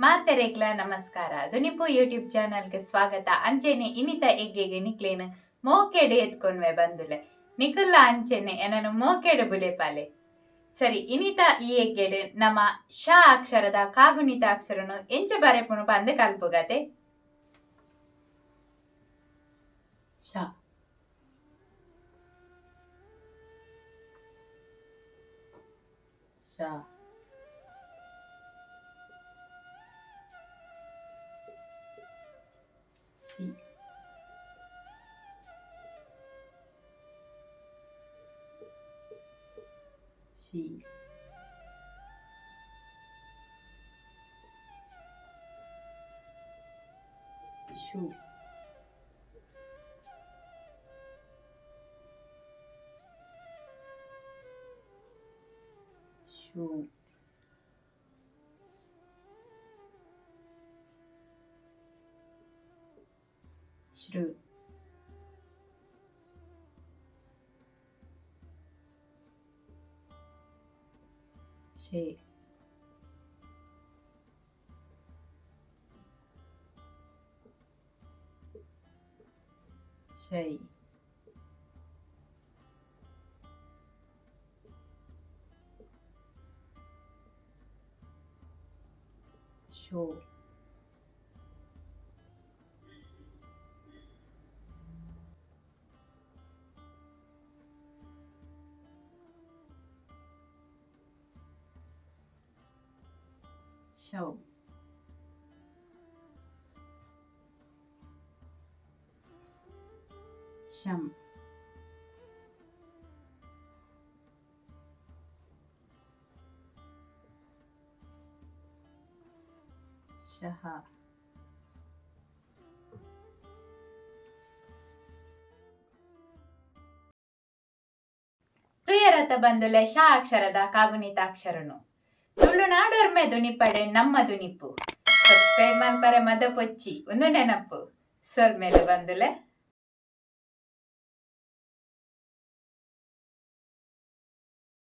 ಮಾತೆರೆಗ್ಲ ನಮಸ್ಕಾರ. ದುನಿಪು ಯೂಟ್ಯೂಬ್ ಚಾನಲ್ಗೆ ಸ್ವಾಗತ. ಅಂಚೆನೆ ಇನಿತ ಎಗ್ಗೆಗೆ ನಿಕ್ಲೇನು ಮೋಕೆಡೆ ಎತ್ಕೊಂಡ್ವೆ ಬಂದುಲೆ. ನಿಕುಲ್ಲ ಅಂಚೆನೆ ಎನನು ಮೋಕೆಡೆ ಬುಲೆಪಾಲೆ. ಸರಿ, ಇನಿತ ಈ ಎಗ್ಗೆಡ್ ನಮ್ಮ ಶ ಅಕ್ಷರದ ಕಾಗುಣಿತ ಅಕ್ಷರನು ಎಂಚ ಬರೆಪುನು ಪಂದ್ ಕಲ್ಪುಗತೆ. ಶ ಶ she she ಶು ಶು ಶೃ ಶೇ ಶೈ ಶೋ ಶೌ ಶಂ ಶಹ. ತುಯರತ ಬಂದುಲೆ ಶ ಅಕ್ಷರದ ಕಾಗುಣಿತಾಕ್ಷರನು. ತುಳುನಾಡೊರ್ಮೆ ದುನಿಪಡೆ ನಮ್ಮ ದುನಿಪು. ಸಬ್ಸ್ಕ್ರೈಬ್ ಮಲ್ಪರೆ ಮದ ಪೊಚ್ಚಿ ಒಂದು ನೆನಪು. ಸೊಲ್ಮೆಲು ಬಂದುಲೆ.